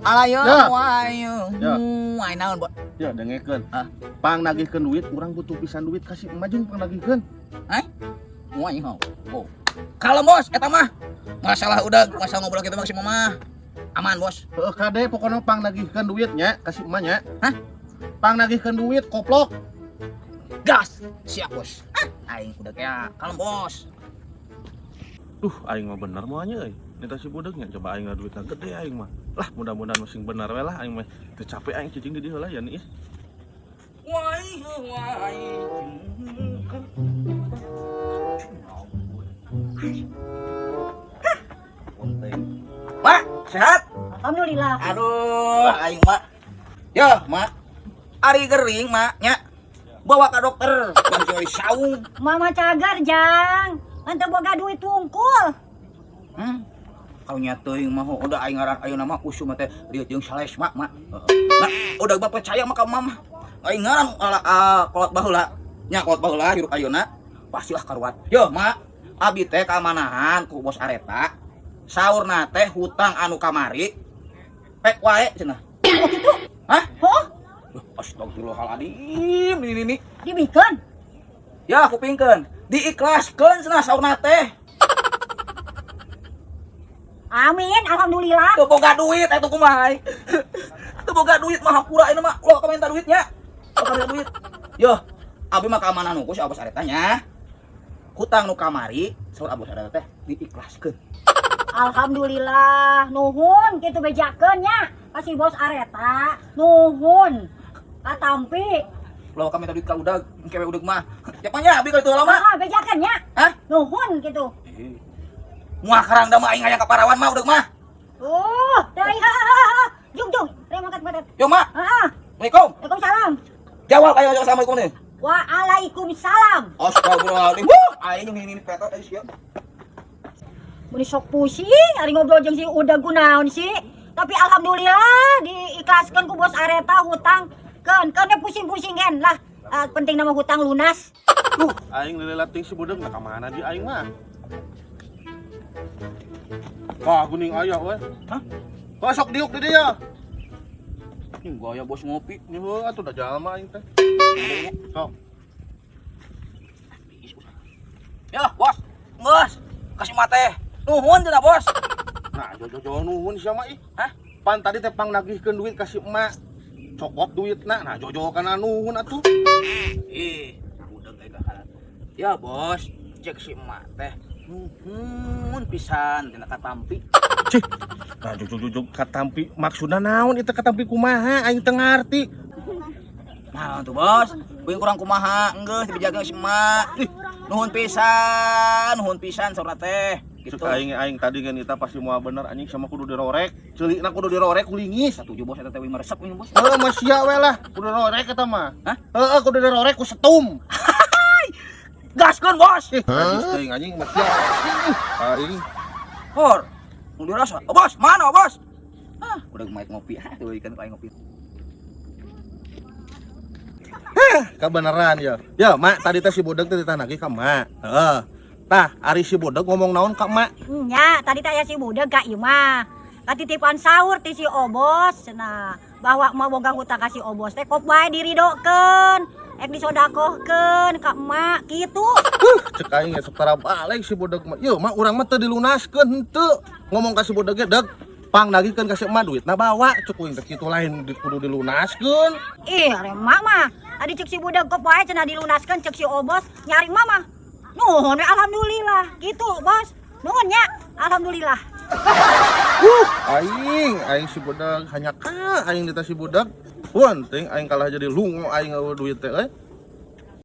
Alayo, Ya. ayo. Ya. Ai naon, Bos? Ya, dengekeun. Ah. Pang nagihkeun duit, urang butuh pisan duit ka si emak jeung pang nagihkeun. Wah, iya. Oh. Kalau bos, eta mah masalah udah masalah ngobrol kita mah si mama. Aman, Bos. Heeh, kade pokoknya pang nagihkeun duitnya ka si emak nya. Hah? Pang nagihkeun duit koplok. Gas. Siap, Bos. Ah, aing udah kayak kalem, Bos. Duh, aing mah bener moalnya euy. Nita si budegnya coba aing duitna gede aing mah. Lah, mudah-mudahan masing bener we lah aing mah. Teu capek aing cicing di dieu heula ya nih. Wah, wah. Mak, sehat? Alhamdulillah. Aduh, aing mak. Ya, mak. Ari gering, mak, nya. Bawa ke dokter, bang saung. Mama cagar, Jang. Ente boga duit tungkul. Kalau nya teuing mah udah aing ngaran ayeuna mah usum teh rieu jeung salesma, mak. Heeh. Nah, udah bapak percaya mah ka mama. Aing ngaran ala kolot baheula. Nya kolot baheula hirup ayeuna pastilah karuat. Yo, mak. Abi teh kaamanahan ku bos Areta. Saurna teh hutang anu kamari pek wae cenah. Oh gitu? Hah? Oh, Duh, astagfirullahaladzim, ini ini. Dibikeun. Ya, kupingkeun. Diikhlaskeun cenah saurna teh. Amin, alhamdulillah. Teu boga duit atuh kumaha ai. Teu boga duit mah hampura ini mah ulah ka minta duitnya. Ulah ka minta duit. Yo, abi mah kaamanan ku si Abos Areta nya. Hutang nu kamari saur Abos Areta teh diikhlaskeun. Alhamdulillah, nuhun kitu bejakeun nya. Ka si bos Areta, nuhun. Katampi. Ulah ka minta duit ka udag, engke we udeg mah. Ya nya abi ka itu lama. Ah, bejakeun nya. Hah? Nuhun gitu. Muah karang da mah aing hayang ka parawan mah udeg mah. Oh, dai ha ha ha. Jung jung, rek mangkat mangkat. Yo mak, Heeh. Assalamualaikum. Waalaikumsalam. Jawab ayo assalamualaikum nih. Waalaikumsalam. Astagfirullahaladzim. Wuh, aing ini petot aing sia. Meni sok pusing, ari ngobrol jeung si udah gunaon sih. Tapi alhamdulillah diikhlaskeun ku bos Areta hutang. Keun, keun pusing-pusing kan lah. Ah, penting nama hutang lunas. Duh, aing lila ting si budeg nah ka mana di aing mah. Wah, guning aya we. Hah? Kok sok diuk di dieu? Ini gaya bos ngopi. Ini heuh atuh da jalma aing teh. Sok. Ya, bos. Bos, kasih mate. Nuhun cenah, bos. Nah, jojo nuhun sia mah ih. Hah? Pan tadi teh pang nagihkeun duit ka si emak. Cokot duitna. Nah, jojo kana nuhun atuh. Ih, udah kayak gak. Ya, bos, cek si emak teh. Nuhun pisan tina katampi. Cih. Nah, jojo katampi maksudna naon itu katampi kumaha aing teu ngarti. Nah, tuh bos, kuing kurang kumaha, enggeus dibejakeun si emak. Ih, nuhun pisan saurna teh. Gitu. Cek aing aing tadi kan kita pasti mau bener anjing sama kudu dirorek. Ceulina kudu dirorek ku lingis. Satuju bos eta teh mah resep ini bos. Heuh mah sia we lah, kudu dirorek eta mah. Hah? Heuh, kudu dirorek ku setum. Gaskeun, bos. Ih, najis teuing anjing mah sia. Aing Hor. Nu dirasa. Oh, bos, mana, oh, bos? Ah, udah maik ngopi. Ah, tuh ikan aing ngopi. Kebenaran ya. Ya, Mak, tadi teh si Budeg teh ditah nagih ka Mak. Heeh. Tah, ari si Budeg ngomong naon ka Mak? Nya, tadi teh aya si budeg ka ieu mah. Katitipan sahur ti si Obos cenah. Bahwa emak boga hutang ka si Obos teh kop bae diridokeun. Ek disodakohkeun ka emak kitu. Cek aing ge sok tara balik si Budeg mah. Yeuh, Mak, urang mah teu dilunaskeun henteu. Ngomong ka si Budeg ge, "Deg, pang nagihkeun ka si emak duitna bawa." Cek kuing teh kitu lain di kudu dilunaskeun. Ih, ari emak mah. Tadi cek si budeg kop wae cenah dilunaskeun cek si Obos nyari emak mah. Nuhun we alhamdulillah gitu, Bos. Nuhun nya, alhamdulillah. Aing, aing si Budeg hanya ka aing ditah si Budeg. Penting aing kalah jadi lungo aing eueuh duit teh euy.